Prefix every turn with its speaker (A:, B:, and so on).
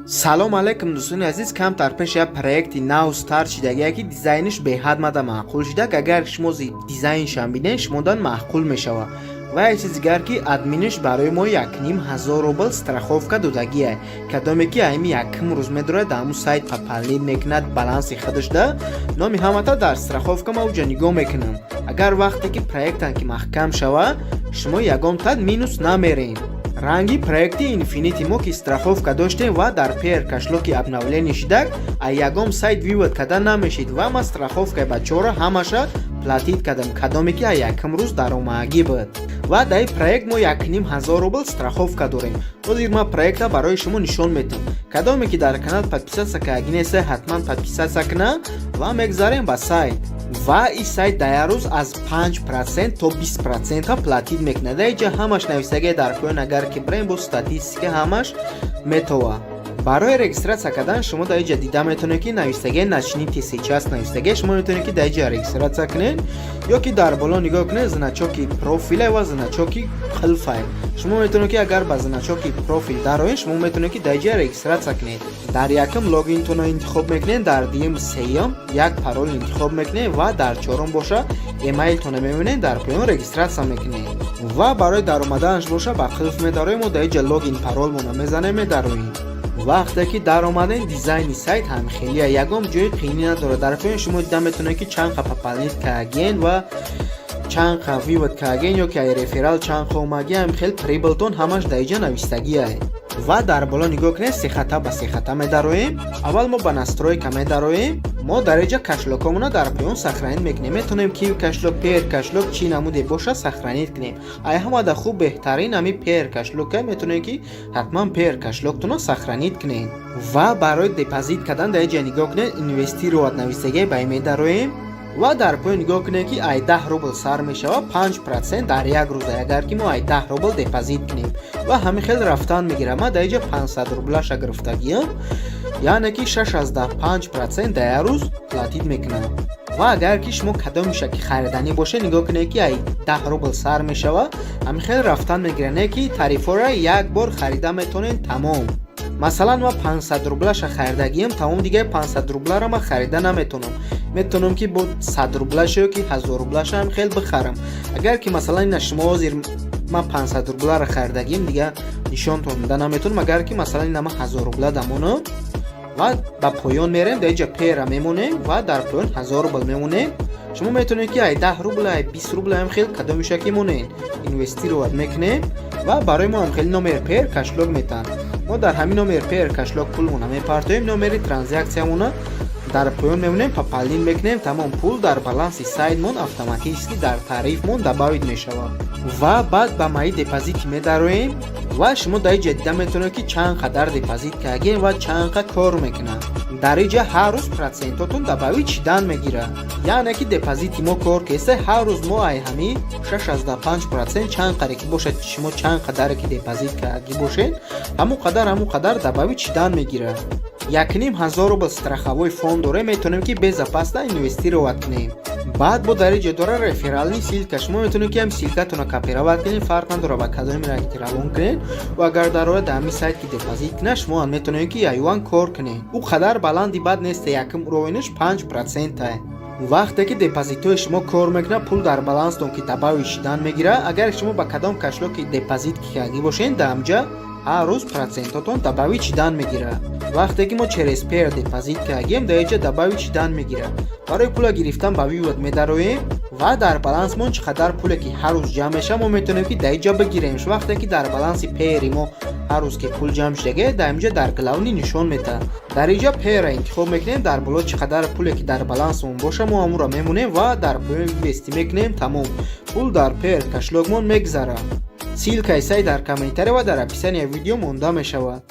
A: Салом алейкум, дӯстони азиз. Камтар пеш як проекти нав старт шидагие, ки дизайниш беҳад мада маъқул шидаг. Агар шумо дизайншам бинед, шумодан маъқул мешавад. Ва як чиз дигар, ки админиш барои мо 1500 рубл страховка додагие. Кадоме ки ами якум рӯз медорад, дар ҳамун сайт пополнить мекунад баланси худашда, номи ҳамата дар страховка ма уҷа нигоҳ мекунам. Агар вақте ки проектан ки маҳкам шава, шумо ягон тад минус намерен. Ранги проекти Инфинити мо ки страховка доштем ва дар Payeer кошелёки обновление шидак, а ягон сайт вывод карда намешид. Ва ман страховкаи бачаҳоро ҳамаша платить кардам, кадоме ки а якум рӯз даромагӣ буд. Ва дар ин проект мо 1500 рубл страховка дорем. Ҳозир ман проекта барои шумо нишон медиҳам. Кадоме ки дар канал подписаться кардагӣ неста, ҳатман подписаться кунад. Ва мегзарем ба сайт. Ва ин сайт дар як рӯз аз 5% то 20% платить мекунад. Дар инҷа ҳамаш нависагие дар поён. Агар ки бирем, бо статистика ҳамаш метова. Барои регистрация кардан шумо дар инҷа дида метавонед, ки навистагие «Начните сейчас» навистагие. Шумо метавонед, ки дар инҷа регистрация кунед ё ки дар боло нигоҳ кунед, значоки профиля ва значоки қулфай. Шумо метавонед, ки агар ба значоки профил дароед, шумо метавонед, ки дар инҷа регистрация кунед. Дар якум логинтонро интихоб мекунед, дар дуюм, сеюм як парол интихоб мекунед ва дар чорум боша эмейлтонро мебинед, дар поён регистрация мекунед. Ва барои даромаданаш боша ба қулф медароем. Мо дар инҷа логин, паролмонро мезанем, медароем. Вақте ки даромадем, дизайни сайт ҳам хелия, ягон ҷои қиинӣ надорад. Дар поён шумо дида метавонед, ки чанд қа пополнить кардагиен ва чанд қа вывод кардагиен ё ки ай реферал чанд қа омагӣ. Ҳам хел прибылтон ҳамаш дар инҷа навистагиае. Ва дар боло нигоҳ кунед, сехата ба сехата медароем. Аввал мо ба настройка медароем. Мо дар инҷа кошелёкҳомона дар поён сохранить мекунем. Метавонем Киви кошелёк, Payeer кошелёк, чӣ намуде боша, сохранить кунем. Ай ҳамада хуб, беҳтарин ҳами Payeer кошелёка. Метавонем, ки ҳатман Payeer кошелёктонро сохранить кунем. Ва барои депозит кардан дар инҷа нигоҳ кунед, «Инвестировать» нависагия, ба ин медароем. Ва дар поён нигоҳ кунед, ки ай 10 рубл сар мешавад, 5% дар як рӯза, агар ки мо ай 10 рубл депозит кунем. Ва ҳамин хел рафтан мегирад. Ман дар инҷа 500 рублаша гирифтагиам, яъне ки 6,5% дар як рӯз платить мекунам. Ва агар ки шумо кадомиша ки хариданӣ бошед, нигоҳ кунед, ки ай 10 рубл сар мешавад, ҳамин хел рафтан мегирад. Не ки тарифҳоро як бор харида метавонед, тамом. Масалан, ман 500 рублаша харидагиам, тамом, дигаи 500 рубларо ман харида наметавонам. Метавонам, ки бо 100 рублаша ё ки 1000 рублаша ҳам хел бихарам. Агар ки, масалан, ина шумо ҳозир ман 500 рубларо харидагиам, дига нишонтон дода наметавонам. Агар ки, масалан, ина ман 1000 рубла дамонам ва ба поён мерем, дар инҷа Payeer мемонем ва дар поён 1000 рубл мемонем. Шумо метавонед, ки ай 10 рубл, ай 20 рубл ҳам хел кадомиша ки монед, инвестировать мекунем. Ва барои мо ҳам хеле номер Payeer кошелёк метаҳанд. Мо дар ҳамин номер Payeer кошелёк пулмона мепартоем, номери транзакциямона дар поён мемонем, пополнить мекунем, тамом, пул дар баланси сайтмон автоматически дар тарифмон добавить мешавад. Ва баъд ба «Мои депозиты» медароем. Ва шумо дар инҷа дида метавонед, ки чанд қадар депозит кардем ва чанд қа кор мекунад. Дар инҷа ҳар рӯз процентотон добавить шидан мегирад, яъне ки депозити мо кор кеста. Ҳар рӯз мо ай ҳами 6,5% чанд қаре ки бошад, шумо чанд қадаре ки депозит кардагӣ бошед, ҳамон қадар добавить шидан мегирад. 1500 рубл страховой фонд дорем, метавонем, ки безопасно инвестировать кунем. Баъд бо дар инҷо дора реферальный ссылка. Шумо метавонед, ки ҳам ссылкатонро копировать кунед, фарқ надорад, ба кадоме равон кунед. Ва агар дарояд дар ҳамин сайт ки депозит кунад, шумо ҳам метавонед, ки аюан кор кунед. Ӯ қадар баланди бад нест, якум уровенаш 5%. Вақте ки депозитҳои шумо кор мекунад, пул дар баланстон ки добавить шидан мегирад. Агар шумо ба кадом кошелёки депозит кардагӣ бошед, дар ҳамҷа ҳар рӯз процентотон добавить шидан мегирад. Вақте ки мо через Payeer депозит кардагием, дар инҷа добавить шидан мегирад. Барои пула гирифтан ба «Вывод» медароем. Ва дар балансмон чӣ қадар пуле ки ҳар рӯз ҷамъ мешавад, мо метавонем, ки дар инҷа бигирем. Вақте ки дар баланси Payeer мо ҳар рӯз ки пул ҷамъ шудагӣ, дар инҷа дар главный нишон медиҳад. Дар инҷа Payeer интихоб мекунем. Дар боло чӣ қадар пуле ки дар балансмон боша, мо ҳамонро мемонем ва дар поён «Вывести» мекунем, тамом, пул дар Payeer кошелёкмон мегзарад. Ссылкаи сайт дар комментария ва дар описанияи видео монда мешавад.